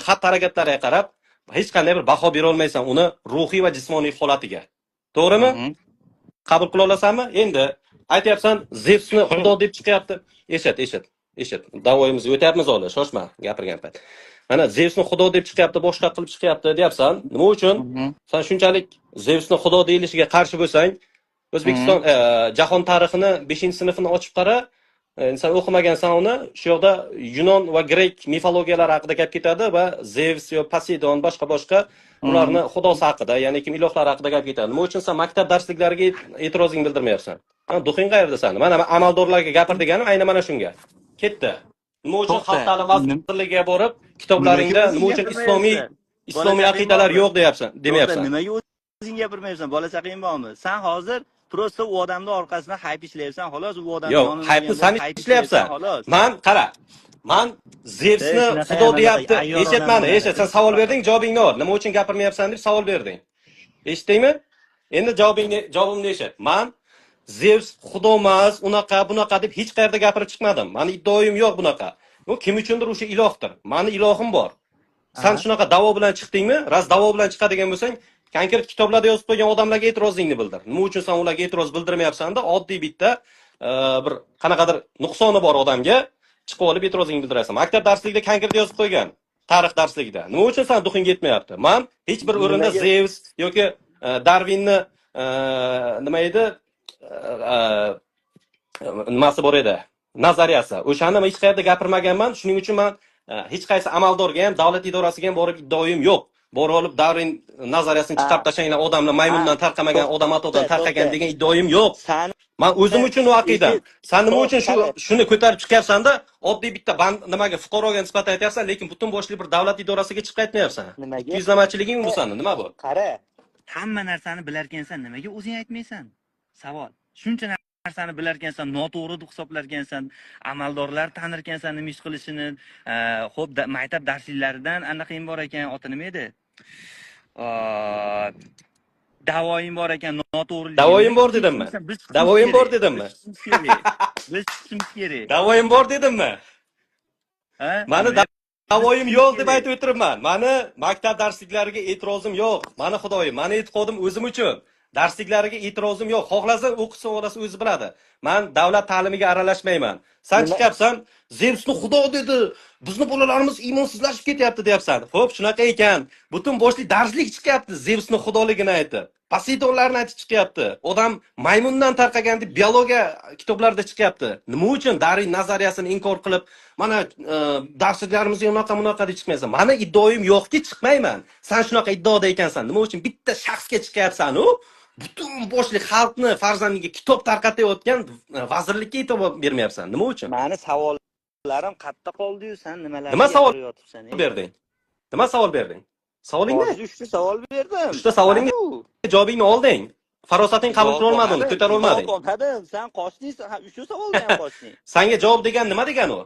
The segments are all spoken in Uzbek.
Xatti harakatlariga qarab hech qanday bir baho bera olmaysan uni ruhiy va jismoniy holatiga. To'g'rimi? Qabul qila olasanmi? Endi aytyapsan, Zevsni xudo deb chiqyapti. Eshit, eshit, eshit. Davoyimizni o'tyapmiz holi, shoshma gapirgan payt. Mana, Zevsni xudo deb chiqyapti, boshqa qilib chiqyapti deyapsan. Nima uchun? San shunchalik Zevsni xudo deyilishiga qarshi bo'lsang, O'zbekiston jahon tarixini 5-sinfini ochib qara. Sen o'qimagansan uni. Shu yoqda Yunon va grek mifologiyalari haqida gap ketadi va Zevs yo Poseidon, boshqa boshqa ularni xudosi haqida, ya'ni kim ilohlar haqida gap ketadi. Nima uchun sen maktab darsliklariga e'tirozing bildirmayapsan? Ha, дух ing qayerda sani? Mana, man amaldorlarga gapir deganim aynan mana shunga. Ketdi. Nima uchun To'xta. Xalq ta'limi vazirligiga borib, kitoblaringda Nimaga nima uchun o'zing islomiy gapirmayapsan? islomiy Bola chaqang aqidalar bormi? yo'q deyapsan, To'xta, demayapsan? Nimaga o'zing gapirmayapsan? Bola chaqang bormi? San hozir просто u odamni orqasidan хайп ishlayapsan, xolos, u odamni Yo'q, yonida хайп ni yurganda san хайп ishlayapsan. ishlayapsan, xolos. Man qara. Man Zevsni Ey, shunaqa xudo ham deyapti. anaqa ayyor Eshit mani, odam. Eshit. Sen savol berding, javobingni ol. Nima uchun gapirmayapsan deb savol berding. Eshitdingmi? Endi javobingni, javobimni eshit. Man Zevs xudo emas, unaqa, bunaqa deb hech qayerda gapirib chiqmadim. Mani iddaoyim yo'q bunaqa. U kim uchundir o'sha ilohdir. Mani ilohim bor. San shunaqa da'vo bilan chiqdingmi? Rost da'vo bilan chiqadigan bo'lsang, konkret kitoblarda yozib qo'ygan odamlarga e'tirozingni bildir. Nima uchun sen ularga e'tiroz bildirmayapsan-da, oddiy bitta bir qanaqadir nuqsoni bor odamga chiqib olib e'tirozingni bildirasan? Maktab darsligida konkret yozib qo'ygan, tarix darsligida. Nima uchun san дух ingga yetmayapti? Man hech bir o'rinda Nimaga? Zevs yoki Darvinni nima edi? Nimasi bor edi? Nazariyasi. O'shani men hech qayerda gapirmaganman. Shuning uchun man hech qaysi amaldorga ham, davlat idorasiga ham borib iddaoyim yo'q. Borib olib Darvin nazariyasini chiqarib tashlanglar, odamlar maymundan tarqamagan, odam atodan tarqagan To'xta. degan iddaoyim yo'q. Sani Man o'zim uchun u aqidam. Eshit. San nima uchun shu To'xta. shuni ko'tarib chiqyapsan-da, oddiy bitta band nimaga, fuqaroga nisbatan aytyapsan, lekin butun boshli bir davlat idorasiga chiqib aytmayapsan? Nimaga? Yuzlamachiliging bu sani, nima bu? Qara. Hamma narsani bilarkansan, nimaga o'zing aytmaysan? Savol. Shuncha narsani bilarkansan, noto'g'ri deb hisoblarkansan, amaldorlar tanirkansan nima ish qilishini, xo'p, maktab darsliklaridan anaqang bor ekan, oti nima edi? Da'voying bor ekan, noto'g'riligini. Da'voyim bor dedimmi? Biz chiqishimiz Da'voyim bor kerak. dedimmi? Biz chiqishimiz kerak. Biz chiqishimiz kerak. Da'voyim bor dedimmi? Ha? Mani Nima? da'voyim yo'q deb kerak. aytib o'tiribman. Mani maktab darsliklariga e'tirozim yo'q. Mani xudoyim, mani e'tiqodim o'zim uchun. Darsliklariga e'tirozim yo'q. Xohlasa o'qisin, xohlasa o'zi biladi. Man davlat ta'limiga aralashmayman. San Nima? chiqyapsan, Zevsni xudo dedi. Bizni bolalarimiz iymonsizlashib ketyapti deyapsan. Xo'p, shunaqa ekan. Butun boshli darslik chiqyapti Zevsni xudoligini aytib. Poseidonlarni aytib chiqyapti. Odam maymundan tarqagan deb biologiya kitoblarida chiqyapti. Nima uchun Darvin nazariyasini inkor qilib, mana darsliklarimizga unaqa bunaqa deb chiqmaysan? Mani iddaoyim yo'qki, chiqmayman. San shunaqa iddaoda ekansan. Nima uchun bitta shaxsga chiqyapsan u? Butun boshli xalqni farzandiga kitob tarqatayotgan vazirlikka e'tibor bermayapsan. Nima uchun? Mani savollarim qayerda qoldi-yu, sen nimalarni Nima savol gapiryotibsan, ey? berding? Nima savol berding? Savolingni? Hozir uchta savol berdim. Uchta savolingga Qani u? javobingni olding. Farosating qabul Javob qila olmading, olmadim. ko'tara olmading. Javob olmadim. Sen qochding, ha, uchta savolga ham qochding. Sanga javob degan nima degani u?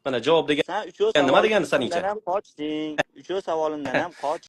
Mana, javob degan Sen uchta nima degani saningcha? savolimdan ham qochding. Uchta savolimdan ham qoch.